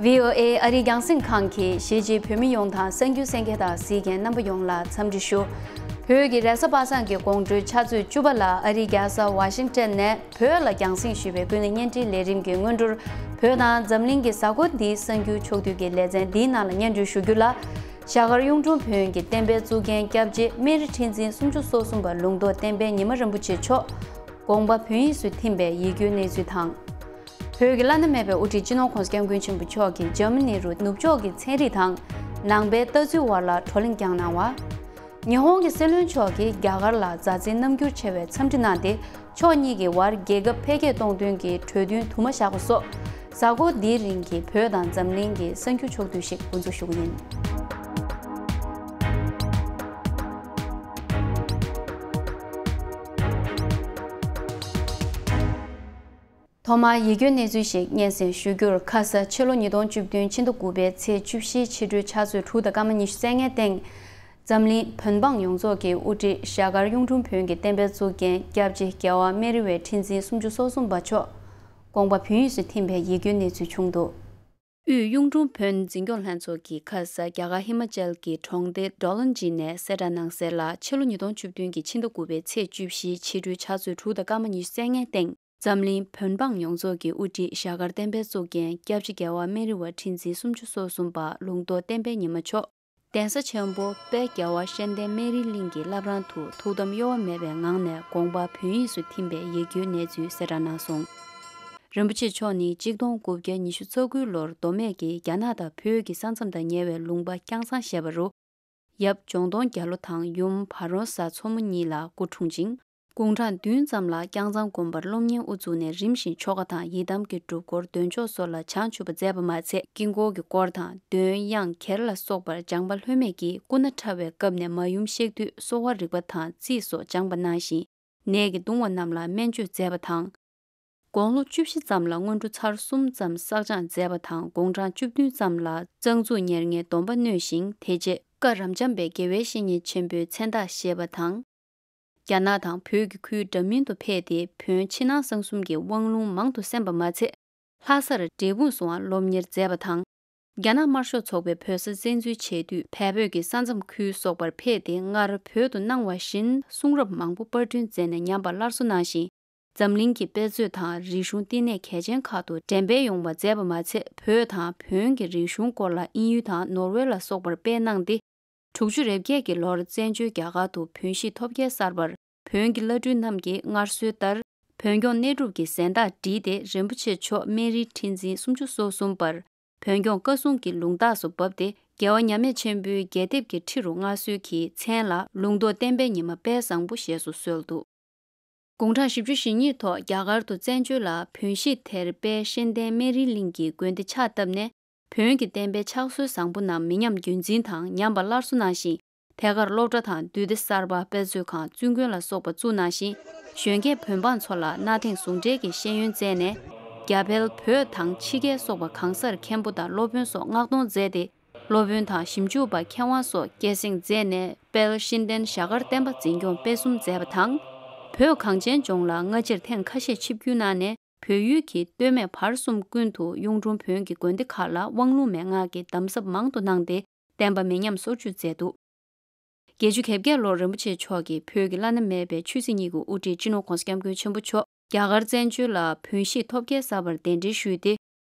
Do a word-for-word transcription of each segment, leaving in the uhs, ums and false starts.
ཝི་ཨོ་ཨེ་ཨ་རིའི་རྒྱང་སྲིང་ཁང་གིས་གཞིས་བྱེས་བོད་མི་ཡོངས་དང་གསར་འགྱུར་གསན་མཁན་དང་གཟིགས་མཁན་རྣམ་པ་ཡོངས་ལ་འཚམས་འདྲི་ཞུ། བོད་ཀྱི་རེས་གཟའ་པ་སངས་ཀྱི་དགོང་དྲོའི་ཕྱག་ཚོད་བཅུ་པ་ལ་ཨ་རིའི་རྒྱལ་ས་ཝ་ཤིང་ཊོན་ནས་བོད་ལ་རྒྱང་སྲིང་ཞུས་པའི་ཀུན་གླེང་བརྙན་འཕྲིན་ལས་རིམ་གྱི་སྔོན་འགྲོར། བོད་དང་འཛམ་གླིང་གི་གཟའ་འཁོར་འདིའི་གསར་འགྱུར་ཕྱོགས་བསྡུས་ཀྱི་ལེ་ཚན་འདིའི་ནང་ལ་སྙན་སྒྲོན་ཞུ་རྒྱུ་ལ། རྒྱ་གར་གཡུང་དྲུང་བོན་གྱི་བསྟན་པའི་གཙུག་རྒྱན་སྐྱབས་རྗེ་སྨན་རི་ཁྲི་འཛིན་སུམ་ཅུ་སོ་གསུམ་པ་ལུང་རྟོགས་བསྟན་པའི་ཉི་མ་རིན་པོ་ཆེ་མཆོག་དགོངས་པ་བོད་ཡིག་སུ་ཐིམ་པའི་ཡིད་སྐྱོའི་གནས་ཚུལ་དང་། བོད་ཀྱི་བླ་ན་མེད་པའི་དབུ་ཁྲིད་སྤྱི་ནོར་༸གོང་ས་༸སྐྱབས་མགོན་ཆེན་པོ་མཆོག་གིས་འཇར་མ་ནི་རུ་ནུབ་ཕྱོགས་ཀྱི་ཚན་རིག་དང་ནང་པའི་ལྟ་ཚུལ་བར་ལ་བགྲོ་གླེང་བསྐྱངས་གནང་བ། ཉི་ཧོང་གི་སྲིད་བློན་མཆོག་གིས་རྒྱ་གར་ལ་མཛའ་བརྩེའི་རྣམ་འགྱུར་ཆེ་བའི་འཚམས་འདྲི་གནང་སྟེ། ཕྱོགས་གཉིས་ཀྱི་བར་རྒྱལ་ཁབ་འཕེལ་རྒྱས་གཏོང་དོན་གྱི་གྲོས་མཐུན་དུ་མ་བཞག་པ་སོགས། གཟའ་འཁོར་འདིའི་རིང་གི་བོད་དང་འཛམ་གླིང་གི་གསར་འགྱུར་ཕྱོགས་བསྡུས་ཤིག་འགོ་འཛུགས་ཞུ་གི་ཡིན། ཐོག་མར་ཡིད་སྐྱོའི་གནས་ཚུལ་ཞིག་སྙན་སེང་ཞུ་རྒྱུར། ཁ་ས་ཕྱི་ལོ་ཉིས་སྟོང་བཅུ་བདུན་ཕྱི་ཟླ་དགུ་པའི་ཚེས་བཅུ་བཞིའི་ཕྱི་དྲོའི་ཕྱག་ཚོད་དྲུག་དང་སྐར་མ་ཉི་ཤུ་རྩ་ལྔའི་སྟེང་། འཛམ་གླིང་བོན་འབངས་ཡོངས་རྫོགས་ཀྱི་དབུ་ཁྲིད་རྒྱ་གར་གཡུང་དྲུང་བོན་གྱི་བསྟན་པའི་གཙུག་རྒྱན་སྐྱབས་རྗེ་རྒྱལ་བ་སྨན་རི་བའི་ཁྲི་འཛིན་སུམ་ཅུ་སོ་གསུམ་པ་མཆོག་དགོངས་པ་བོན་ཡིད་སུ་ཐིམ་པའི་ཡིད་སྐྱོའི་གནས་ཚུལ་བྱུང་འདུག་དབུས་གཡུང་དྲུང་བོན་འཛིན་སྐྱོང་ལྷན་ཚོགས་ཀྱིས་ཁ་ས་རྒྱ་གར་ཧི་མ་ཅལ་གྱི་གྲོང་སྡེ་ཌོ་ལོན་ཇི་ནས་གསལ་བསྒྲགས་གནང་གསལ་ལ། ཕྱི་ལོ་ཉིས་སྟོང་བཅུ་བདུན་གྱི་ཕྱི་ཟླ་དགུ་པའི་ཚེས་བཅུ་བཞིའི་ཕྱི་དྲོའི་ཕྱག་ཚོད་དྲུག་དང་སྐར་མ་ཉི་ཤུ་རྩ་ལྔའི་སྟེང་། འཛམ་གླིང་བོན་འབངས་ཡོངས་རྫོགས་ཀྱི་དབུ་ཁྲིད་རྒྱ་གར་བསྟན་པའི་གཙུག་རྒྱན་སྐྱབས་རྗེ་རྒྱལ་བ་སྨན་རི་བ་ཁྲི་འཛིན་སུམ་ཅུ་སོ་གསུམ་པ་ལུང་རྟོགས་བསྟན་པའི་ཉི་མ་མཆོག་གདན་ས་ཆེན་པོ་དཔལ་རྒྱལ་བ་ཤེས་ལྡན་སྨན་རིའི་གླིང་གི་བླ་བྲང་དུ་ཐུགས་དམ་གཡོ་བ་མེད་པའི་ངང་ནས་དགོངས་པ་བོན་ཡིད་སུ་ཐིམ་པའི་ཡིད་སྐྱོའི་གནས་ཚུལ་གསལ་བསྒྲགས་གནང་སོང་། རིན་པོ་ཆེ་མཆོག་ནི་གཅིག་སྟོང་དགུ་བརྒྱ་ཉི་ཤུ་རྩ་དགུའི་ལོར་མདོ་སྨད་ཀྱི་རྒྱ་ནག་དང་བོད་ཀྱི་ས་མཚམས་དང་ཉེ་བའི་ལུང་པ་ཀྱང་ཚང་ཞེས་པ་རུ། ཡབ་ལྗོངས་སྟོང་རྒྱ་ལོ་དང་ཡུམ་བ་རོང་བཟའ་མཚོ་མོ་གཉིས་ལ་སྐུ་འཁྲུངས་ཤིང་། དགུང་གྲངས་བདུན་ཙམ་ལ་ཀྱང་ཚང་དགོན་པར་སློབ་གཉེར་དབུ་བཙུགས་ནས་རིམ་བཞིན་ཆོ་ག་དང་ཡི་དམ་གྱི་སྒྲུབ་སྐོར་འདོན་ཆོག་སོགས་ལ་བྱང་ཆུབ་པ་མཛད་པ་མ་ཚད། དཀྱིལ་འཁོར་གྱི་སྐོར་དང་འདོན་དབྱངས་གྱེར་ལ་སོགས་པར་སྦྱངས་པ་ལྷོད་མེད་ཀྱིས་སྐུ་ན་ཕྲ་བའི་སྐབས་ནས་མ་ཡུམ་གཤེགས་དུས་གསོ་བ་རིག་པ་དང་རྩིས་སོགས་སྦྱངས་པ་གནང་ཞིང་། ནད་ཀྱིས་གདུང་བ་རྣམས་ལ་སྨན་བཅོས་མཛད་པ་དང་། དགུང་ལོ་བཅུ་བཞི་ཙམ་ལ་སྔོན་འགྲོ་ཚར་གསུམ་ཙམ་བསགས་སྦྱང་མཛད་པ་དང་། དགུང་གྲངས་བཅུ་བདུན་ཙམ་ལ་གཙང་གཙུག་ཉེར་ལྔའི་སྡོམ་པ་མནོས་ཤིང་། དེ་རྗེས་བཀའ་རབ་འབྱམས་པའི་དགེ་བའི་བཤེས་གཉེན་ཆེན་པོའི་མཚན་རྟགས་བཞེས་པ་དང་། རྒྱ་ནག་དང་བོད་ཀྱི་ཁུལ་འདྲ་མིན་དུ་ཕེབས་ཏེ་བོན་ཕྱི་ནང་གསང་གསུམ་གྱི་དབང་ལུང་མང་དུ་གསན་པ་མ་ཚད། ལྷ་སར་འབྲས་སྤུངས་སུའང་སློབ་གཉེར་མཛད་པ་དང་། རྒྱ་ནག་དམར་ཤོག་ཚོགས་པའི་བོད་ས་བཙན་འཛུལ་བྱེད་དུས་བལ་བོད་ཀྱི་ས་མཚམས་ཁུལ་སོགས་པར་ཕེབས་ཏེ། སྔར་བོད་དུ་གནང་བ་བཞིན་གསུང་རབ་མང་པོ་པར་སྐྲུན་མཛད་ནས་ཉམས་པ་སླར་གསོ་གནང་ཞིང་། འཛམ་གླིང་གི་དཔེ་མཛོད་དང་རིག་གཞུང་བསྟི་གནས་གལ་ཆེན་ཁག་ཏུ་འགྲེམས་སྤེལ་ཡོང་བ་མཛད་པ་མ་ཚད། བོད་དང་བོན་གྱི་རིག་གཞུང་སྐོར་ལ་དབྱིན་ཡུལ་དང་ནོར་ཝེ་ལ་སོགས་པར་སྤེལ་གནང་སྟེ། དྲུག་ཅུ་རེ་བརྒྱད་ཀྱི་ལོར་བཙན་བྱོལ་རྒྱ་གར་དུ་བོན་གཞིས་ཐོབ་རྒྱལ་གསར་པར་བོན་གྱི་བླ་སྤྲུལ་རྣམས་ཀྱིས་སྔར་སྲོལ་ལྟར་བོན་སྐྱོང་གནས་སྒྲུབ་ཀྱི་གཟེངས་རྟགས་བསྒྲིལ་ཏེ། རིན་པོ་ཆེ་མཆོག་སྨན་རིའི་ཁྲི་འཛིན་སུམ་ཅུ་སོ་གསུམ་པར་བོན་སྐྱོང་བཀའ་སྲུང་གི་ལུང་རྟགས་སུ་བབས་ཏེ། རྒྱལ་བ་མཉམ་མེད་ཆེན་པོའི་རྒྱས་འདེབས་ཀྱི་ཁྲི་རུ་མངའ་གསོལ་གྱིས། མཚན་ལ་ལུང་རྟོགས་བསྟན་པའི་ཉི་མ་དཔལ་བཟང་པོ་ཞེས་སུ་གསོལ་འདུག་དགུང་གྲངས་བཞི་བཅུ་ཞེ་གཉིས་ཐོག་རྒྱ་གར་དུ་བཙན་བྱོལ་ལ་བོན་གཞིས་དེར་དཔལ་ཤེས་ལྡན་སྨན་རིའི་གླིང་གི་དགོན་སྡེ་ཕྱག་བཏབ་ནས། བོན་གྱི་བསྟན་པའི་ཕྱག་སྲོལ་བཟང་པོ་རྣམས་མི་ཉམས་རྒྱུན་འཛིན་དང་ཉམས་པ་སླར་གསོ་གནང་ཞིང་། ཐད་ཀར་སློབ་གྲྭ་དང་འདུས་སྡེ་གསར་པ། དཔེ་མཛོད་ཁང་། བཙུན་དགོན་ལ་སོགས་པ་བཙུགས་གནང་ཞིང་། གཞོན་སྐྱེས་བོན་འབངས་ཚོ་ལ་གནའ་དེང་ཟུང་འབྲེལ་གྱི་ཤེས་ཡོན་བསྩལ་ནས། རྒྱ་བལ་བོད་དང་ཕྱི་རྒྱལ་སོགས་པ་གང་སར་མཁན་པོ་དང་སློབ་དཔོན་སོགས་མངགས་གཏོང་མཛད་དེ། སློབ་དཔོན་དང་ཞིབ་འཇུག་པ་མཁས་དབང་སོགས་སྐྱེད་སྲིང་མཛད་ནས། དཔལ་ཤེས་ལྡན་ཞྭ་དཀར་བསྟན་པ་འཛིན་སྐྱོང་སྤེལ་གསུམ་མཛད་པ་དང་། བོད་གངས་ཅན་ལྗོངས་ལ་སྔ་ཕྱིར་ཐེངས་ཁ་ཤས་ཆིབས་བསྒྱུར་གནང་ནས། བོད་ཡུལ་གྱི་སྟོད་སྨད་བར་གསུམ་ཀུན་ཏུ་གཡུང་དྲུང་བོན་གྱི་དགོན་སྡེ་ཁག་ལ་དབང་ལུང་མན་ངག་གི་གདམས་ཟབ་མང་དུ་གནང་སྟེ། བསྟན་པ་མི་ཉམས་སོར་ཆུད་མཛད་འདུག་བརྒྱད་ཅུ་གྱ་བརྒྱད་ལོར་རིན་པོ་ཆེ་མཆོག་གིས་བོད་ཀྱི་བླ་ན་མེད་པའི་ཆོས་སྲིད་གཉིས་ཀྱི་དབུ་ཁྲིད་སྤྱི་ནོར་༸གོང་ས་༸སྐྱབས་མགོན་ཆེན་པོ་མཆོག་རྒྱ་གར་བཙན་བྱོལ་ལ་བོན་གཞིས་ཐོབ་རྒྱལ་གསར་པར་གདན་འདྲེན་ཞུས་ཏེ།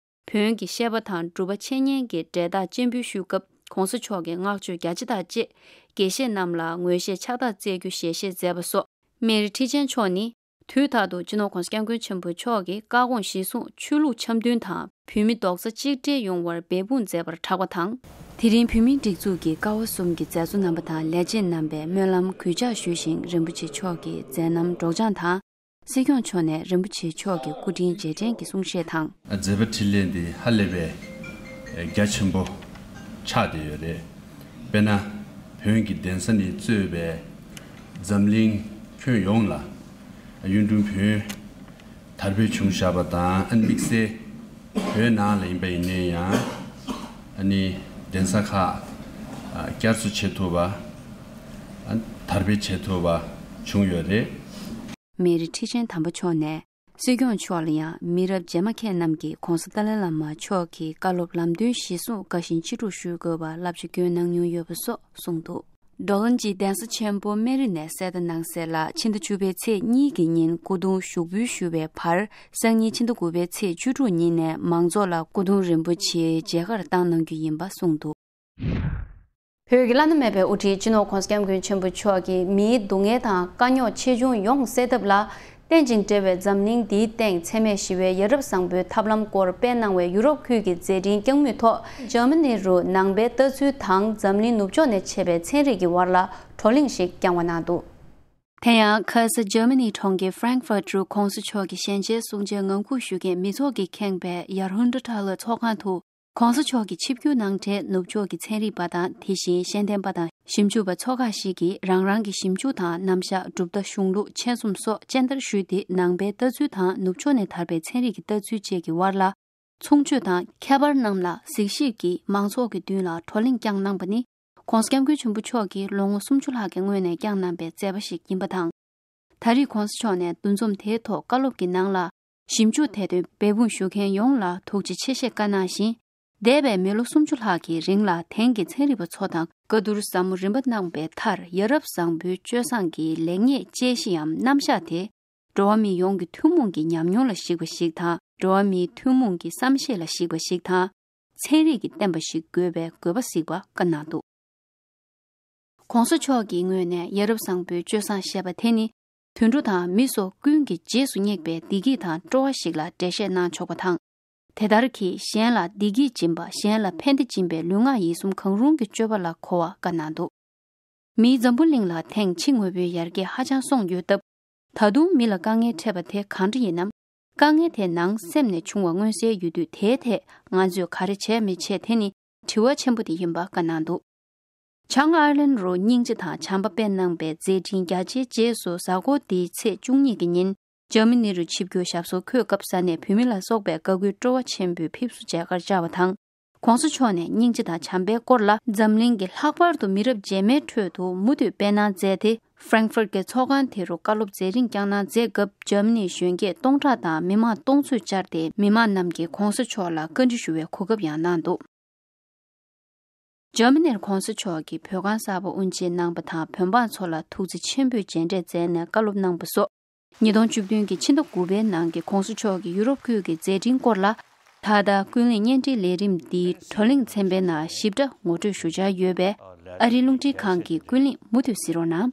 བོན་གྱི་བཤད་པ་དང་སྒྲུབ་པ་འཆད་ཉན་གྱི་འབྲེལ་ཐག་སྤྱན་འབུལ་ཞུས་སྐབས། ༸གོང་ས་མཆོག་གིས་བསྔགས་བརྗོད་རྒྱ་ཆེ་དང་བཅས། དགེ་བཤེས་རྣམས་ལ་ངོས་བཞེས་ཕྱག་རྟགས་བསྩལ་རྒྱུ་ཞལ་བཞེས་མཛད་པ་སོགས། སྨན་རི་ཁྲི་ཆེན་མཆོག་ནི། དུས་རྟག་ཏུ་སྤྱི་ནོར་༸གོང་ས་༸སྐྱབས་མགོན་ཆེན་པོ་མཆོག་གི་བཀའ་དགོངས་གཞིར་བཟུང་ཆོས་ལུགས་འཆམ་མཐུན་དང་བོད་མི་རྡོག་རྩ་གཅིག་སྒྲིལ་ཡོང་བར་འབད་འབུངས་མཛད་པར་གྲགས་པ་དང་། དེ་རིང་བོད་མིའི་སྒྲིག་འཛུགས་ཀྱི་ཀ་བ་གསུམ་གྱི་མཛད་གཙོ་རྣམ་པ་དང་ལས་བྱེད་རྣམ་པས་སྨོན་ལམ་གུས་ཕྱག་ཞུས་ཤིང་། རིན་པོ་ཆེ་མཆོག་གི་མཛད་རྣམ་སྒྲོག་སྦྱང་དང་། སྲིད་སྐྱོང་མཆོག་ནས་རིན་པོ་ཆེ་མཆོག་གི་སྐུ་དྲིན་རྗེས་དྲན་གྱི་གསུང་བཤད་དང་། མཛད་པ་འཕྲིན་ལས་འདི་ཧ་ལས་པའི་རྒྱ་ཆེན་པོ་ཆགས་བསྡད་ཡོད་རེད། དཔེར་ན། བོན་གྱི་གདན་ས་ནས་གཙོས་པའི་འཛམ་གླིང་ཁྱོན་ཡོངས་ལ་གཡུང་དྲུང་བོན་དར་སྤེལ་བྱུང་བཞག་པ་དང་། ཨ་ནི་དམིགས་བསལ་བོད་ནང་ལ་ཡིན་པ་ཡིན་ནའི་ཡང་། ཨ་ནི་གདན་ས་ཁག་བསྐྱར་གསོ་བྱེད་ཐུབ་པ། དར་སྤེལ་བྱེད་ཐུབ་པ་བྱུང་ཡོད་རེད། སྨན་རི་ཁྲི་ཆེན་དམ་པ་མཆོག་ནས། སྲིད་སྐྱོང་མཆོག་ལ་ཡང་མི་རབས་རྗེས་མ་ཁྱེད་རྣམས་ཀྱིས་༧གོང་ས་ཏཱ་ལའི་བླ་མ་མཆོག་གི་བཀའ་སློབ་ལམ་སྟོན་གཞིར་བཟུང་དགའ་ཞིང་ཅི་སྒྲུབ་ཞུ་དགོས་པར་བསླབ་བྱ་བསྐྱོན་གནང་མྱོང་ཡོད་པ་སོགས་གསུངས་འདུག་ཌོ་ལན་ཇི་གདན་ས་ཆེན་པོ་སྨན་རི་ནས་གསལ་བརྡ་གནང་གསལ་ལ། ཕྱི་ཟླ་བཅུ་པའི་ཚེས་གཉིས་ཀྱི་ཉིན་སྐུ་གདུང་ཞུགས་འབུལ་ཞུ་བའི་བར། སང་ཉིན་ཕྱི་ཟླ་དགུ་པའི་ཚེས་བཅུ་དྲུག་ཉིན་ནས་མང་ཚོགས་ལ་སྐུ་གདུང་རིན་པོ་ཆེའི་མཇལ་ཁར་བཏང་གནང་རྒྱུ་ཡིན་པ་གསུངས་འདུག་བོད་ཀྱི་བླ་ན་མེད་པའི་དབུ་ཁྲིད་སྤྱི་ནོར་༧གོང་ས་༧སྐྱབས་མགོན་ཆེན་པོ་མཆོག་གིས་མིའི་སྡུག་བསྔལ་དང་དཀའ་རྙོག་ཆེ་ཆུང་ཡོངས་སེལ་ཐབས་ལ། རྟེན་ཅིང་འབྲེལ་བའི་འཛམ་གླིང་འདིའི་སྟེང་འཚེ་མེད་ཞི་བའི་ཡ་རབས་བཟང་པོའི་ཐབས་ལམ་སྐོར་སྤེལ་གནང་བའི་ཡུ་རོབ་ཁུལ་གྱི་མཛད་འཕྲིན་བསྐྱངས་མུས་ཐོག་འཇར་མ་ནི་རུ་ནང་པའི་ལྟ་ཚུལ་དང་འཛམ་གླིང་ནུབ་ཕྱོགས་ནས་མཆེད་པའི་ཚན་རིག་གི་བར་ལ་བགྲོ་གླེང་ཞིག་བསྐྱངས་བ་གནང་འདུག་དེ་ཡང་ཁ་ས་འཇར་མ་ནི་གྲོང་ཁྱེར་ཧྥ་རེང་ཧྥར་ཏུ་༧གོང་ས་མཆོག་གི་ཞལ་མཇལ་གསུང་མཇལ་ངང་སྒུག་ཞུ་མཁན་མི་ཚོགས་ཀྱིས་ཁེངས་པའི་ཡར་ཧུན་ཏྲ་ཊ་ལར་ཚོགས་ཁང་དུ། ༸གོང་ས་མཆོག་གི་ཆིབས་བསྒྱུར་གནང་འཕྲལ་ནུབ་ཕྱོགས་ཀྱི་ཚན་རིག་པ་དང་དེ་བཞིན་ཤེས་ལྡན་པ་དང་ཞིབ་འཇུག་པ་ཚོ་ཁག་ཞིག་གིས་རང་རང་གི་ཞིབ་འཇུག་དང་རྣམ་གཞག་གྲུབ་མཐའ་གཞུང་ལུགས་ཆེད་རྩོམ་སོགས་སྤྱན་བསྟར་ཞུས་ཏེ་ནང་པའི་ལྟ་ཚུལ་དང་ནུབ་ཕྱོགས་ནས་དར་བའི་ཚན་རིག་གི་ལྟ་ཚུལ་བཅས་ཀྱི་བར་ལ་མཚུངས་ཆོས་དང་ཁྱད་པར་རྣམས་ལ་གཟིགས་ཞིབ་ཀྱིས་མང་ཚོགས་ཀྱི་མདུན་ལ་བགྲོ་གླེང་བསྐྱངས་གནང་པ་ནི་༸གོང་ས་༸སྐྱབས་མགོན་ཆེན་པོ་མཆོག་གིས་ལོ་ངོ་སུམ་ཅུ་ལྷག་གི་སྔོན་ནས་བསྐྱངས་གནང་པའི་མཛད་པ་ཞིག་ཡིན་པ་དང་། ད་རེས་༸གོང་ས་མཆོག་ནས་འདུ་འཛོམས་དེའི་ཐོག་བཀའ་སློབ་ཀྱི་ནང་ལ། ཞིབ་འཇུག་དེ་དོན་འབད་འབུངས་ཞུ་མཁན་ཡོངས་ལ་ཐུགས་རྗེ་ཆེ་ཞེས་བཀའ་གནང་བཞིན། འདས་པའི་མི་ལོ་སུམ་ཅུ་ལྷག་གི་རིང་ལ་དེང་གི་ཚན་རིག་པ་ཚོ་དང་བཀའ་བསྡུར་ཟབ་མོ་རིམ་པ་གནང་པའི་མཐར། ཡ་རབས་བཟང་པོའི་སྤྱོད་བཟང་གི་ལེགས་ཉེས་དཔྱད་གཞིའམ་རྣམ་གཞག་དེ། འགྲོ་བ་མི་ཡོངས་ཀྱི་ཐུན་མོང་གི་ཉམས་མྱོང་ལ་གཞིགས་པ་ཞིག་དང་། འགྲོ་བ་མིའི་ཐུན་མོང་གི་བསམ་ཤེས་ལ་གཞིགས་པ་ཞིག་དང་། ཚན་རིག་གིས་བསྟན་པ་ཞིག་དགོས་པའི་དགོས་པ་གཟིགས་པ་བཀའ་གནང་འདུག ༸གོང་ས་མཆོག་གི་ངོས་ནས་ཡ་རབས་བཟང་པོའི་སྤྱོད་བཟང་ཞེས་པ་དེ་ནི། དུད་འགྲོ་དང་མི་སོགས་ཀུན་གྱི་རྗེས་སུ་སྙེག་པའི་བདེ་སྐྱིད་དང་སྤྲོ་བ་ཞིག་ལ་འགྲེལ་བཤད་གནང་ཆོག་པ་དང་། དེ་ལྟར་གྱིས་གཞན་ལ་བདེ་སྐྱིད་སྦྱིན་པ། གཞན་ལ་ཕན་བདེ་སྦྱིན་པའི་ལུས་ངག་ཡིད་གསུམ་གང་རུང་གི་སྤྱོད་པ་ལ་གོ་བ་བཀའ་གནང་འདུག་མིའི་འཛམ་བུ་གླིང་ལ་དེང་ཕྱི་དངོས་པོའི་ཡར་རྒྱས་ཧ་ཅང་སོང་ཡོད་སྟབས། ད་དུང་མི་ལ་དཀའ་ངལ་འཕྲད་པ་དེ་གང་འདྲ་ཡིན་ནམ། དཀའ་ངལ་དེ་ནང་སེམས་ནས་བྱུང་བ་མངོན་གསལ་ཡོད་དུས། དེའི་ཐད་ང་ཚོས་ག་རེ་བྱས་མི་བྱས་དེ་ནི་དྲི་བ་ཆེན་པོ་དེ་ཡིན་པ་བཀའ་གནང་འདུག་བྱང་ཨར་ལན་རུ་སྙིང་རྗེ་དང་བྱམས་པ་སྤེལ་གནང་པའི་མཛད་འཕྲིན་རྒྱ་ཆེའི་རྗེས་སུ། གཟའ་འཁོར་འདིའི་ཚེས་བཅུ་གཉིས་ཀྱི་ཉིན་འཇར་མ་ནི་རུ་ཆིབས་བསྒྱུར་ཞབས་སོར་འཁོད་སྐབས། ས་གནས་བོད་མི་ལ་སོགས་པའི་བཀའ་བཀོད་སྤྲོ་བ་ཆེན་པོས་ཕེབས་བསུ་མཇལ་ཁར་བཅར་བ་དང་།༸གོང་ས་མཆོག་ནས་སྙིང་རྗེ་དང་བྱམས་པའི་སྐོར་ལ། འཛམ་གླིང་གི་ལྷག་པར་དུ་མི་རབས་རྗེས་མའི་ཁྲོད་དུ་མུ་མཐུད་སྤེལ་གནང་མཛད་དེ། ཧྥ་རེང་ཧྥར་གྱི་ཚོགས་ཁང་དེ་རུ་བཀའ་སློབ་མཛད་རིམ་བསྐྱངས་གནང་མཛད་སྐབས། འཇར་མ་ནིའི་གཞོན་སྐྱེས་སྟོང་ཕྲག་དང་མི་མང་སྟོང་ཚོས་བཅར་ཏེ། མི་མང་རྣམས་ཀྱིས་༸གོང་ས་མཆོག་ལ་བཀའ་འདྲི་ཞུ་བའི་གོ་སྐབས་ཡང་གནང་འདུག་འཇར་མ་ནིར་༸གོང་ས་མཆོག་གིས་བོད་ཁང་གསར་པ་དབུ་འབྱེད་གནང་པ་དང་། བོད་འབངས་ཚོ་ལ་ཐུགས་རྗེ་ཆེན་པོས་མཇལ་འཕྲད་མཛད་ནས་བཀའ་སློབ་གནང་པ་སོགས། ཉིས་སྟོང་བཅུ་བདུན་གྱི་ཕྱི་ཟླ་དགུ་པའི་ནང་གི་༸གོང་ས་མཆོག་གི་ཡུ་རོབ་ཁུལ་གྱི་མཛད་འཕྲིན་སྐོར་ལ། ད་ལྟ་ཀུན་གླེང་བརྙན་འཕྲིན་ལས་རིམ་འདིའི་བགྲོ་གླེང་ཚན་པའི་ནང་ཞིབ་ཕྲ་ངོ་སྤྲོད་ཞུ་འཆར་ཡོད་པས། ཨ་རིའི་རླུང་འཕྲིན་ཁང་གི་ཀུན་གླེང་མུ་མཐུད་གཟིགས་རོགས་གནང་།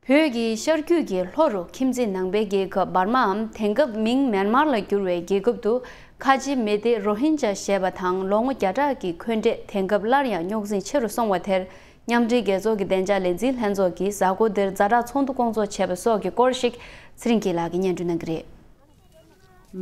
བོད་ཀྱི་ཤར་རྒྱུད་ཀྱི་ལྷོ་རུ་ཁྱིམ་མཚེས་ནང་པའི་རྒྱལ་ཁབ་འབར་མའམ་དེང་སྐབས་མིང་མེན་མར་ལ་བསྒྱུར་བའི་རྒྱལ་ཁབ་ཏུ་ཁ་ཆེ་མི་སྡེ་རོ་ཧིན་ཇཱ་ཞེས་པ་དང་ལོ་ངོ་བརྒྱ་ཕྲག་གི་འཁོན་འགྲས་དེང་སྐབས་སླར་ཡང་རྙོག་འཛིང་ཆེ་རུ་སོང་བ་དེར། མཉམ་འབྲེལ་རྒྱལ་ཚོགས་ཀྱི་བདེ་འཇགས་ལས་འཛིན་ལྷན་ཚོགས་ཀྱིས་གཟའ་འཁོར་འདིར་ཛ་དྲག་ཚོགས་འདུ་སྐོང་ཚོགས་བྱས་པ་སོགས་ཀྱི་སྐོར་ཞིག་ཚེ་རིང་སྐྱིད་ལགས་ཀྱིས་སྙན་སྒྲོན་གནང་གི་རེད།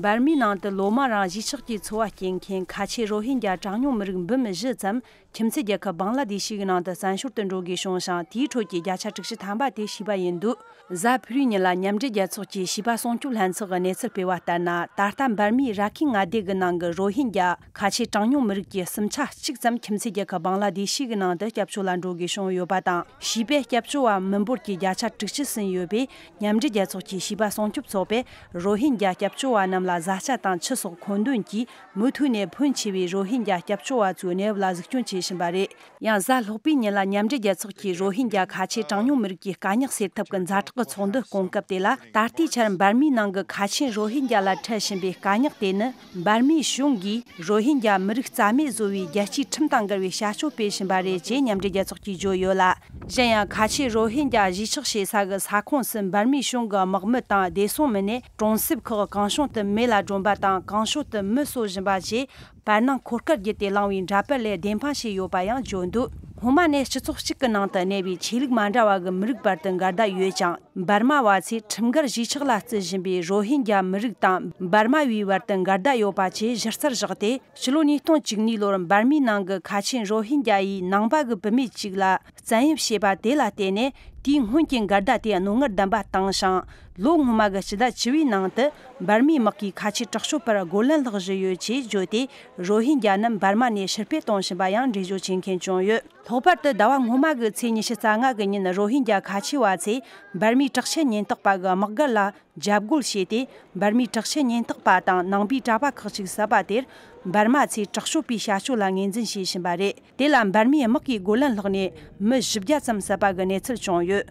འབར་མའི་ནང་དུ་ལོ་མང་རིང་གཞིས་ཆགས་ཀྱི་འཚོ་བ་སྐྱེལ་མཁན་ཁ་ཆེ་རོ་ཧིན་རྒྱ་གྲངས་ཉུང་མི་རིགས་འབུམ་བཞི་ཙམ་ཁྱིམ་མཚེས་རྒྱལ་ཁབ་བང་ལ་དེ་ཤི་གི་ནང་དུ་བཙན་བྱོལ་དུ་འགྲོ་དགོས་བྱུང་ཞིང་། དེའི་ཁྲོད་ཀྱི་བརྒྱ་ཆ་དྲུག་ཅུ་ཐམ་པ་དེ་བྱིས་པ་ཡིན་འདུག་གཟའ་ཕུར་བུའི་ཉིན་ལ་མཉམ་འབྲེལ་རྒྱལ་ཚོགས་ཀྱི་བྱིས་པ་སྲུང་སྐྱོབ་ལྷན་ཚོགས་ཀྱི་གནས་ཚུལ་སྤེལ་བ་ལྟར་ན། ད་ལྟ་འབར་མའི་ར་ཁའི་མངའ་སྡེ་གི་ནང་གི་རོ་ཧིན་རྒྱ་ཁ་ཆེ་གྲངས་ཉུང་མི་རིགས་ཀྱི་གསུམ་ཆ་གཅིག་ཙམ་ཁྱིམ་མཚེས་རྒྱལ་ཁབ་བང་ལ་དེ་ཤི་གི་ནང་དུ་སྐྱབས་བཅོལ་ལ་འགྲོ་དགོས་བྱུང་ཡོད་པ་དང་། བྱིས་པའི་སྐྱབས་བཅོལ་བ་མི་འབོར་གྱི་བརྒྱ་ཆ་དྲུག་ཅུ་ཟིན་ཡོད་པས། མཉམ་འབྲེལ་རྒྱལ་ཚོགས་ཀྱི་བྱིས་པ་སྲུང་སྐྱོབ་ཚོགས་པས་རོ་ཧིན་རྒྱ་སྐྱབས་བཅོལ་བ་རྣམས་ལ་བཟའ་བཅའ་དང་ཆུ་སོགས་མཁོ་འདོན་གྱིས་མུ་མཐུད་ནས་ཕོན་ཆེ་བའི་རོ་ཧིན་རྒྱ་སྐྱབས་བཅོལ་བ་ཚོའི་གནས་བབ་ལ་གཟིགས་སྐྱོང་བྱེད་བཞིན་པ་རེད། ཡང་གཟའ་ལྷག་པའི་ཉིན་ལ་མཉམ་འབྲེལ་རྒྱལ་ཚོགས་ཀྱིས་རོ་ཧིན་རྒྱ་ཁ་ཆེ་གྲངས་ཉུང་མི་རིགས་ཀྱི་དཀའ་རྙོག་སེལ་ཐབས་ཀྱི་ཛ་དྲག་གི་ཚོགས་འདུ་སྐོང་སྐབས་དེ་ལ། ད་ལྟའི་ཆར་འབར་མའི་ནང་གི་ཁ་ཆེ་རོ་ཧིན་རྒྱ་ལ་འཕྲད་བཞིན་པའི་དཀའ་རྙོག་དེ་ནི། འབར་མའི་གཞུང་གིས་རོ་ཧིན་རྒྱ་མི་རིགས་རྩ་མེད་བཟོ་བའི་རྒྱལ་སྤྱིའི་ཁྲིམས་དང་འགལ་བའི་བྱ་སྤྱོད་སྤེལ་བཞིན་པ་རེད་ཅེས་མཉམ་འབྲེལ་རྒྱལ་ཚོགས་ཀྱིས་བརྗོད་ཡོད་ལ། གཞན་ཡང་། ཁ་ཆེ་རོ་ཧིན་རྒྱ་གཞིས་ཆགས་བྱེད་ས་གི་ས་ཁོངས་སུ་འབར་མའི་གཞུང་གི་དམག་མི་དང་བདེ་སྲུང་མི་སྣས་གྲོང་གསེབ་ཁག་གང་བྱུང་དུ་མེ་ལ་སྒྲོན་པ་དང་། གང་བྱུང་དུ་མི་གསོ་བཞིན་པ་བཅས། བར་སྣང་འཁོར་སྐར་བརྒྱུད་དེ་བསླངས་པའི་འདྲ་པར་ལས་བདེན་དཔང་བྱས་ཡོད་པ་ཡང་བརྗོད་འདུག་སྔོན་མ་ནས་སྤྱི་ཚོགས་གཅིག་གི་ནང་དུ་གནས་པའི་ཆོས་ལུགས་མ་འདྲ་བ་གི་མི་རིགས་བར་དུ་འགལ་ཟླ་ཡོད་ཅིང་། འབར་མ་བ་ཚོས་ཁྲིམས་འགལ་གཞིས་ཆགས་ལ་བརྩི་བཞིན་པའི་རོ་ཧིན་རྒྱ་མི་རིགས་དང་འབར་མ་བའི་བར་དུ་འགལ་ཟླ་ཡོད་པ་བཅས་གཞི་རྩར་བཞག་སྟེ། ཕྱི་ལོ་ཉིས་སྟོང་བཅུ་གཉིས་ལོར་འབར་མའི་ནང་གི་ཁ་ཆེ་རོ་ཧིན་རྒྱ་ཡིས་ནང་པ་གི་བུད་མེད་ཅིག་ལ་བཙན་གཡེམ་བྱས་པ་དེ་ལ་བརྟེན་ནས། དེའི་སྔོན་གྱི་འགལ་ཟླ་དེ་རྣོ་ངར་ལྡན་པ་བཏང་ཞིང་། ལོ་སྔོན་མ་གི་སྤྱི་ཟླ་བཅུ་པའི་ནང་དུ་འབར་མའི་དམག་གིས་ཁ་ཆེ་དྲག་སྤྱོད་པར་རྒོལ་ལན་སློག་བཞིན་ཡོད་ཅེས་བརྗོད་དེ། རོ་ཧིན་རྒྱ་རྣམས་འབར་མ་ནས་ཕྱིར་སྤེལ་གཏོང་བཞིན་པ་ཡང་འགྲེལ་བརྗོད་བྱེད་མཁན་བྱུང་ཡོད། ལྷག་པར་དུ་ཟླ་བ་སྔོན་མ་གི་ཚེས་ཉི་ཤུ་རྩ་ལྔ་གི་ཉིན། རོ་ཧིན་རྒྱ་ཁ་ཆེ་བ་ཚོས་འབར་མའི་དྲག་ཆས་ཉེན་རྟོག་པ་གི་དམག་སྒར་ལ་ འཇབ་རྒོལ་བྱས་ཏེ། འབར་མའི་དྲག་ཆས་ཉེན་རྟོག་པ་དང་ནང་པའི་གྲྭ་པ་ཁག་ཅིག་བསད་པ་དེར། འབར་མ་ཚོས་དྲག་སྤྱོད་པའི་བྱ་སྤྱོད་ལ་ངོས་འཛིན་བྱེད་བཞིན་པ་རེད། དེ་ལ་འབར་མའི་དམག་གིས་རྒོལ་ལན་བསླངས་ནས། མི་བཞི་བརྒྱ་ཙམ་བསད་པ་གི་གནས་ཚུལ་བྱུང་ཡོད།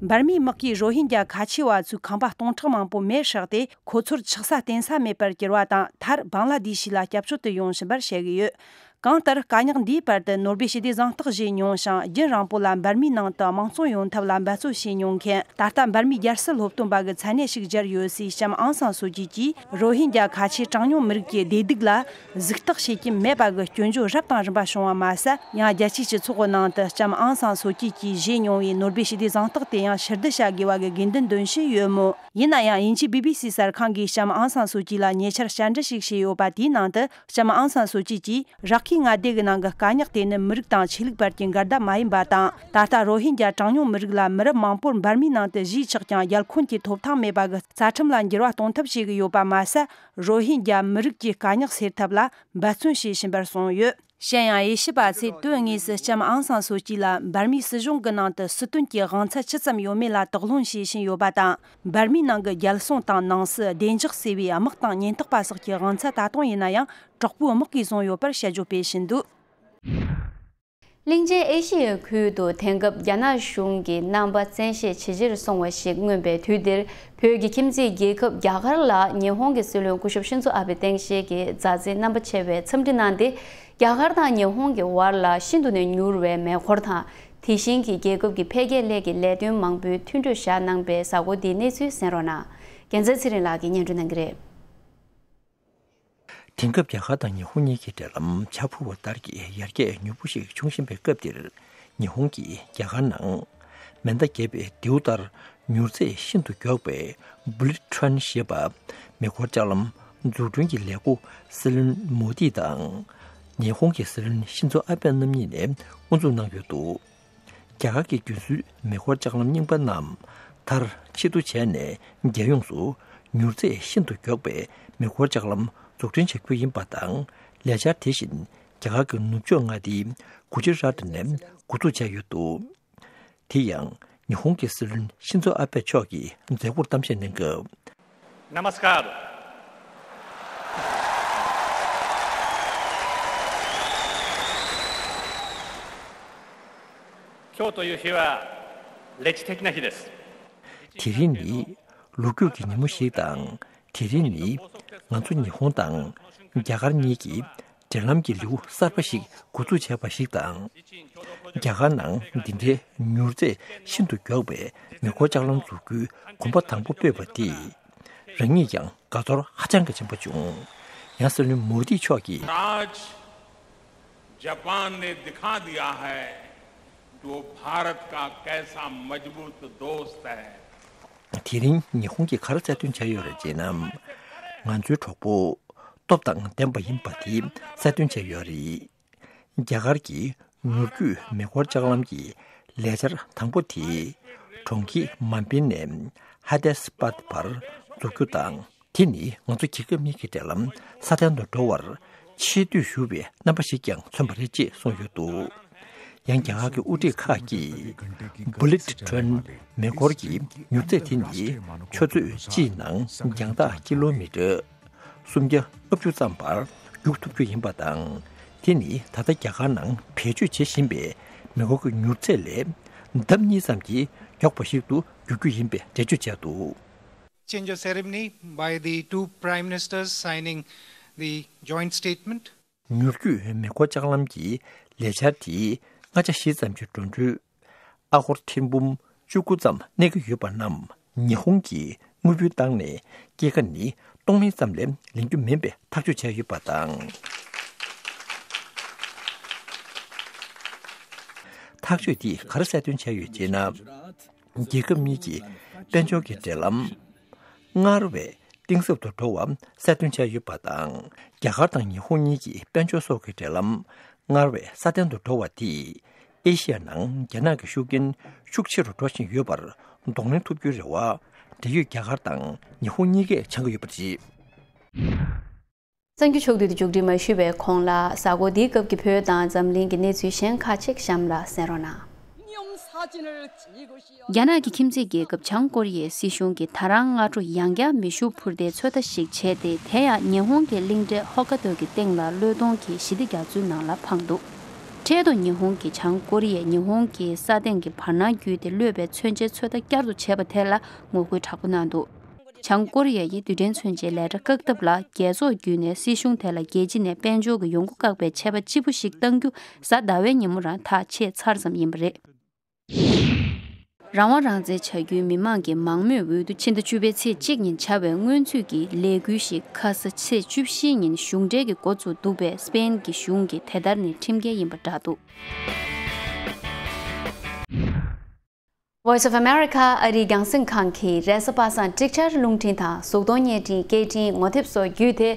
འབར་མའི་དམག་གིས་རོ་ཧིན་རྒྱ་ཁ་ཆེ་བ་ཚོའི་ཁང་པ་སྟོང་ཕྲག་མང་པོ་མེར་བསྲེགས་ཏེ། ཁོ་ཚོར་ཆགས་ས་བརྟེན་ས་མེད་པར་གྱུར་བ་དང་། མཐར་བང་ལ་དེ་ཤི་ལ་སྐྱབས་བཅོལ་དུ་ཡོང་བཞིན་པར་བཤད་ཀྱི་ཡོད། གང་ལྟར། དཀའ་རྙོག་འདིའི་བར་དུ་ནོ་སྦེལ་ཞི་བདེའི་གཟེངས་རྟགས་བཞེས་མྱོང་ཞིང་། རྒྱུན་རིང་པོ་ལ་འབར་མའི་ནང་དུ་དམངས་གཙོ་ཡོང་ཐབས་ལ་འབད་རྩོལ་བྱས་མྱོང་མཁན། ད་ལྟ་འབར་མའི་རྒྱལ་སྲིད་སློབ་སྟོན་པ་གི་མཚན་གནས་ཤིག་སྦྱར་ཡོད་སའི་ལྕམ་ཨང་སང་སུ་ཅི་གྱིས། རོ་ཧིན་རྒྱ་ཁ་ཆེ་གྲངས་ཉུང་མི་རིགས་ཀྱི་བདེ་སྡུག་ལ་གཟིགས་རྟོག་བྱེད་ཀྱིན་མེད་པ་གི་སྐྱོན་བརྗོད་རབ་དང་རིམ་པ་བྱུང་བ་མ་ཟད། ཡང་རྒྱལ་སྤྱིའི་སྤྱི་ཚོགས་ཀྱི་ནང་དུ་ལྕམ་ཨང་སང་སུ་ཅི་གྱིས་བཞེས་མྱོང་བའི་ནོ་སྦེལ་ཞི་བདེའི་གཟེངས་རྟགས་དེ་ཡང་ཕྱིར་བསྡུ་བྱ་དགོས་པ་གི་དགོས་འདུན་འདོན་བཞིན་ཡོད་མོད། ཡིན་ན་ཡང་། དབྱིན་ཇིའི་བི་བི་སི་གསར་ཁང་གིས་ལྕམ་ཨང་སང་སུ་ཅི་ལ་ཉེ་ཆར་བཅར་འདྲི་ཞིག་བྱས་ཡོད་པ་དེའི་ནང་དུ། ལྕམ་ཨང་སང་སུ་ཅི་གྱིས། རགས་ཁའི་མངའ་སྡེ་གི་ནང་གི་དཀའ་རྙོག་དེ་ནི་མི་རིགས་དང་ཆོས་ལུགས་བར་གྱི་འགལ་ཟླ་མ་ཡིན་པ་དང་། ད་ལྟ་རོ་ཧིན་རྒྱ་གྲངས་ཉུང་མི་རིགས་ལ་མི་རབས་མང་པོར་འབར་མའི་ནང་དུ་བཞེས་ཆོག་ཀྱང་། རྒྱལ་ཁོངས་ཀྱི་ཐོབ་ཐང་མེད་པ་གི་རྩ་ཁྲིམས་ལ་འགྱུར་བ་གཏོང་ཐབས་བྱེད་ཀྱི་ཡོད་པ་མ་ཟད། རོ་ཧིན་རྒྱ་མི་རིགས་ཀྱི་དཀའ་རྙོག་སེལ་ཐབས་ལ་འབད་བརྩོན་བྱེད་བཞིན་པར་གསུངས་ཡོད། གཞན་ཡང་། དབྱེ་ཞིབ་པ་ཚོས་དོན་དངོས་སུ་ལྕམ་ཨང་སང་སུ་ཅི་ལ་འབར་མའི་སྲིད་གཞུང་གི་ནང་དུ་སྲིད་དོན་གྱི་དབང་ཆ་ཇི་ཙམ་ཡོད་མེད་ལ་དོགས་སློང་བྱེད་བཞིན་ཡོད་པ་དང་། འབར་མའི་ནང་གི་རྒྱལ་སྲུང་དང་ནང་སྲིད། བདེ་འཇགས་ཟེར་བའི་དམག་དང་ཉེན་རྟོག་པ་སོགས་ཀྱི་དབང་ཆ་ད་དུང་ཡིན་ན་ཡང་། དྲག་པོའི་དམག་གིས་བཟུང་ཡོད་པར་དཔྱད་བརྗོད་སྤེལ་བཞིན་འདུག། གླིང་ཆེན་ཨེ་ཤི་ཡའི་ཁུལ་དུ་དེང་སྐབས་རྒྱ་ནག་གཞུང་གི་རྣམ་པ་བཙན་ཤེད་ཇེ་ཆེར་སོང་བ་ཞིག་མངོན་པའི་དུས་འདིར། བོད་ཀྱི་ཁྱིམ་མཚེས་རྒྱལ་ཁབ་རྒྱ་གར་ལ་ཉི་ཧོང་གི་སྲིད་བློན་སྐུ་ཞབས་ཤིན་ཛོ་ཨ་བྷེ་སྟངས་དཔྱལ་གྱིས་མཛའ་བརྩེ་རྣམ་པ་ཆེ་བའི་འཚམས་འདྲི་གནང་སྟེ། རྒྱ་གར་དང་ཉི་ཧོང་གི་བར་ལ་ཤིན་ཏུ་ནས་མྱུར་བའི་མེ་འཁོར་དང་། དེ་བཞིན་གྱི་རྒྱལ་ཁབ་ཀྱི་འཕེལ་རྒྱས་སླད་ཀྱི་ལས་དོན་མང་པོའི་མཐུན་གྲོས་བཞག་གནང་པའི་གཟའ་འཁོར་འདིའི་གནས་ཚུལ་གསན་རོགས་གནང་། རྒྱལ་མཚན་ཚེ་རིང་ལགས་ཀྱིས་སྙན་སྒྲོན་གནང་གི་རེད། དེང་སྐབས་རྒྱ་གར་དང་ཉི་ཧོང་གཉིས་ཀྱི་འབྲེལ་ལམ་ཆར་འབབ་ལྟར་གྱི་ཡར་རྒྱས་མྱུར་པོ་ཞིག་འབྱུང་བཞིན་པའི་སྐབས་འདིར། ཉི་ཧོང་གིས་རྒྱ་གར་ནང་མེ་མདའ་བརྒྱབ་པའི་མདེའུ་ལྟར་མྱུར་ཚད་ཤིན་ཏུ་མགྱོགས་པའི་Bullet Train ཞེས་པ་མེ་འཁོར་ལྕགས་ལམ་འཛུགས་སྐྲུན་གྱི་ལས་འགུལ་སྲིད་བློན་མོ་དི་དང་། ཉི་ཧོང་གི་སྲིད་བློན་ཤིན་ཛོ་ཨ་བྷེ་རྣམ་གཉིས་ནས་དབུ་འཛུགས་གནང་ཡོད་འདུག། རྒྱ་གར་གྱི་རྒྱུན་སྲོལ་མེ་འཁོར་ལྕགས་ལམ་རྙིང་པ་རྣམས་མཐར་ཕྱིར་བསྡུ་བྱས་ནས། རྒྱལ་ཡོངས་སུ་མྱུར་ཚད་ཤིན་ཏུ་མགྱོགས་པའི་མེ་འཁོར་ལྕགས་ལམ་འཛུགས་སྐྲུན་བྱ་རྒྱུ་ཡིན་པ་དང་། ལས་འཆར་དེ་བཞིན་རྒྱ་གར་གྱི་ནུབ་ཕྱོགས་མངའ་སྡེའི་གུ་ཇི་རཱཏ་ནས་འགོ་འཛུགས་བྱས་ཡོད་འདུག། དེ་ཡང་། ཉི་ཧོང་གི་སྲིད་བློན་ཤིན་ཛོ་ཨ་བྷེ་མཆོག་གིས་མཛད་སྒོར་གཏམ་བཤད་གནང་སྐབས། ナマスカール。今日という日は、歴史的な日です。 དེ་རིང་ནི་ལོ་རྒྱུས་ཀྱི་ཉིན་མོ་ཞིག་དང་། དེ་རིང་ནི་ང་ཚོ་ཉི་ཧོང་དང་རྒྱ་གར་གཉིས་ཀྱིས་འབྲེལ་ལམ་གྱི་ལེའུ་གསར་པ་ཞིག་འགོ་འཛུགས་བྱས་པ་ཞིག་དང་། རྒྱ་གར་ནང་འདི་འདྲའི་མྱུར་ཚད་ཤིན་ཏུ་མགྱོགས་པའི་མེ་འཁོར་ལྕགས་ལམ་འཛུགས་རྒྱུའི་གོམ་པ་དང་པོ་སྤོས་པ་འདིས་རང་ཉིད་ཀྱང་དགའ་ཚོར་ཧ་ཅང་གི་ཆེན་པོ་བྱུང་། ཡང་སྲིད་བློན་མོ་དི་མཆོག་གིས། आज जापान ने दिखा दिया है कि वो भारत का कैसा मजबूत दोस्त है। དེ་རིང་ཉི་ཧོང་གིས་ག་རེ་གསལ་སྟོན་བྱས་ཡོད་རེད་ཅེ་ན། ང་ཚོའི་གྲོགས་པོ་སྟོབས་དང་ལྡན་པ་ཡིན་པ་དེ་གསལ་སྟོན་བྱས་ཡོད་རེད། རྒྱ་གར་གྱི་མྱུར་སྐྱོད་མེ་འཁོར་ལྕགས་ལམ་གྱི་ལས་འཆར་དང་པོ་དེ་གྲོང་ཁྱེར་མམ་པིན་ནས་ཧ་དེ་སི་པད་བར་འཛུགས་རྒྱུ་དང་། དེ་ནི་ང་ཚོ་རྒྱལ་ཁབ་གཉིས་ཀྱི་འབྲེལ་ལམ་སྲ་བརྟན་དུ་འགྲོ་བར་ཆེ་བསྟོད་ཞུ་བའི་རྣམ་པ་ཞིག་ཀྱང་མཚོན་པ་རེད་ཅེས་གསུངས་ཡོད་འདུག། ཡང་རྒྱ་གར་གྱི་དབུ་ཁྲིད་ཁག་གིས་Bullet Train་མེ་འཁོར་གྱི་མྱུར་ཚད་དེ་ནི་ཆུ་ཚོད་གཅིག་ནང་རྒྱང་ཐག་ཀི་ལོ་མི་ཊར་སུམ་བརྒྱ་ལྔ་བཅུ་ཙམ་བར་རྒྱུག་ཐུབ་རྒྱུ་ཡིན་པ་དང་། དེ་ནི་ད་ལྟ་རྒྱ་གར་ནང་བེད་སྤྱོད་བྱེད་བཞིན་པའི་མེ་འཁོར་གྱི་མྱུར་ཚད་ལས་ལྡབ་གཉིས་ཙམ་གྱིས་མགྱོགས་པ་ཞིག་ཏུ་འགྱུར་རྒྱུ་ཡིན་པའི་འགྲེལ་བརྗོད་བྱས་འདུག། Change of ceremony by the two Prime Ministers signing the joint statement. མྱུར་སྐྱོད་མེ་འཁོར་ལྕགས་ལམ་གྱི་ལས་འཆར་དེའི་མངའ་ཆ་བཞི་ཙམ་གྱི་འགྲོ་གྲོན་ཨ་ཧོར་ཐེར་འབུམ་བཅུ་དགུ་ཙམ་གནས་ཀྱི་ཡོད་པ་རྣམས་ཉི་ཧོང་གིས་དངུལ་བུན་བཏང་ནས་སྐྱེད་ཀ་ནི་སྟོང་མིན་ཙམ་ལས་ལེན་རྒྱུ་མིན་པའི་ཐག་གཅོད་བྱས་ཡོད་པ་དང་། ཐག་གཅོད་འདིས་ག་རེ་གསལ་སྟོན་བྱས་ཡོད་ཅེ་ན། རྒྱལ་ཁབ་གཉིས་ཀྱི་དཔལ་འབྱོར་གྱི་འབྲེལ་ལམ་སྔར་བས་གཏིང་ཟབ་ཏུ་འགྲོ་བ་གསལ་སྟོན་བྱས་ཡོད་པ་དང་། རྒྱ་གར་དང་ཉི་ཧོང་གཉིས་ཀྱི་དཔལ་འབྱོར་སོགས་ཀྱི་འབྲེལ་ལམ་སྔར་བས་སྲ་བརྟན་དུ་འགྲོ་བ་དེས་ཨེ་ཤི་ཡ་ནང་རྒྱ་ནག་གི་ཤུགས་རྐྱེན་ཤུགས་ཆེ་རུ་འགྲོ་བཞིན་ཡོད་པར་གདོང་ལེན་ཐུབ་རྒྱུའི་རེ་བ་འབྲེལ་ཡོད་རྒྱ་གར་དང་ཉི་ཧོང་གཉིས་ཀས་བཅང་གི་ཡོད་པ་རེད། གསར་འགྱུར་ཕྱོགས་བསྡུས་དེ་མཇུག་སྒྲིལ་མ་ཞུས་པའི་གོང་ལ། གཟའ་འཁོར་འདིའི་སྐབས་ཀྱི་བོད་དང་འཛམ་གླིང་གི་གནས་ཚུལ་གཞན་ཁག་ཅིག་གཤམ་ལ་གསན་རོགས་གནང་། རྒྱ་ནག་གི་ཁྱིམ་མཚེས་རྒྱལ་ཁབ་བྱང་ཀོ་རི་ཡའི་སྲིད་གཞུང་གིས་ད་རང་སྔ་དྲོ་ཡང་བསྐྱར་མེ་ཤུགས་འཕུར་མདེལ་ཚོད་ལྟ་ཞིག་བྱས་ཏེ། དེ་ཡང་ཉི་ཧོང་གི་གླིང་ཕྲན་ཧོ་ཀ་དོ་གི་སྟེང་ལ་གློད་གཏོང་གི་ཞི་བདེ་རྒྱ་མཚོའི་ནང་ལ་འཕངས་འདུག་འཕྲལ་དུ་ཉི་ཧོང་གིས་བྱང་ཀོ་རི་ཡས་ཉི་ཧོང་གི་ས་སྟེང་གི་བར་སྣང་བརྒྱུད་དེ་གློད་པའི་མཚོན་ཆའི་ཚོད་ལྟ་བསྐྱར་དུ་བྱས་པ་དེ་ལ་ངོ་རྒོལ་དྲག་པོ་གནང་འདུག་བྱང་ཀོ་རི་ཡ་ཡིས་རྡུལ་ཕྲན་མཚོན་ཆའི་ལས་གྲྭ་བཀག་ཐབས་ལ་རྒྱལ་ཚོགས་བརྒྱུད་ནས་སྲིད་གཞུང་དེ་ལ་རྒྱལ་སྤྱི་ནས་དཔལ་འབྱོར་གྱི་ཡོང་སྒོ་བཀག་པའི་ཆད་པ་ལྕི་པོ་ཞིག་གཏང་རྒྱུ་གཟའ་ཟླ་བའི་ཉིན་མོ་རང་ཐག་ཆད་ཚར་ཙམ་ཡིན་པ་རེད། རང་དབང་རང་བཙན་བྱ་རྒྱུའི་མི་མང་གི་མང་མོས་འོས་བསྡུ་ཕྱི་ཟླ་བཅུ་པའི་ཚེས་གཅིག་ཉིན་བྱ་བའི་སྔོན་ཚུད་ཀྱི་ལས་འགུལ་ཞིག་ཁ་ས་ཚེས་བཅུ་བཞི་ཉིན་གཞུང་འབྲེལ་གྱི་འགོ་བཙུགས་འདུག་པས་སྤེན་གྱི་གཞུང་གིས་དེ་ལྟར་ནས་ཁྲིམས་འགལ་ཡིན་པ་བསྒྲགས་འདུག Voice of America ཨ་རིའི་རྒྱང་སྲིང་ཁང་གིས་རེས་གཟའ་པ་སངས་ཀྲིག་ཆར་རླུང་འཕྲིན་དང་གཟུགས་མཐོང་བརྙན་འཕྲིན་སྐད་འཕྲིན་ངོ་དེབ་སོགས་བརྒྱུད་དེ།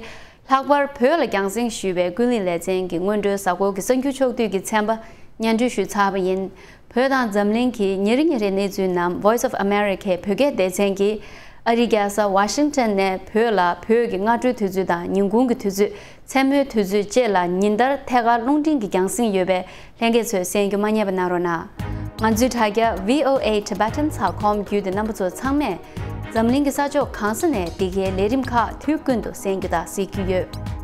ལྷག་པར་བོད་ལ་རྒྱང་སྲིང་ཞུས་པའི་ཀུན་གླེང་ལེ་ཚན་གྱི་སྔོན་འགྲོའི་གཟའ་འཁོར་གྱི་གསར་འགྱུར་ཕྱོགས་བསྡུས་ཀྱི་ཚན་པ་སྙན་སྒྲོན་ཞུས་ཚར་བ་ཡིན། བོད་དང་འཛམ་གླིང་གི་ཉིན་རེ་ཉིན་རེའི་གནས་ཚུལ་རྣམས་Voice of America བོད་སྐད་སྡེ་ཚན་གྱིས་ཨ་རིའི་རྒྱལ་ས་ཝ་ཤིང་ཊོན་ནས་བོད་ལ་བོད་ཀྱི་སྔ་དྲོའི་དུས་ཚོད་དང་ཉིན་གུང་གི་དུས་ཚོད། མཚན་མོའི་དུས་ཚོད་བཅས་ལ་ཉིན་ལྟར་ཐད་ཀར་རླུང་འཕྲིན་གྱི་རྒྱང་སྲིང་ཡོད་པས། ལྷན་རྒྱས་ཚོས་གསན་རྒྱུ་མ་བསྙེལ་བ་གནང་རོགས་གནང་། ང་ཚོའི་དྲ་རྒྱ་V O A Tibetan ཚ་ཁོམ་བརྒྱུད་དེ་རྣམ་པ་ཚོ་ཚང་མས་འཛམ་གླིང་གི་ས་ཕྱོགས་གང་ས་ནས་འདི་གའི་ལས་རིམ་ཁག་དུས་ཀུན་ཏུ་གསན་རྒྱུ་དང་གཟིགས་རྒྱུ་ཡོད།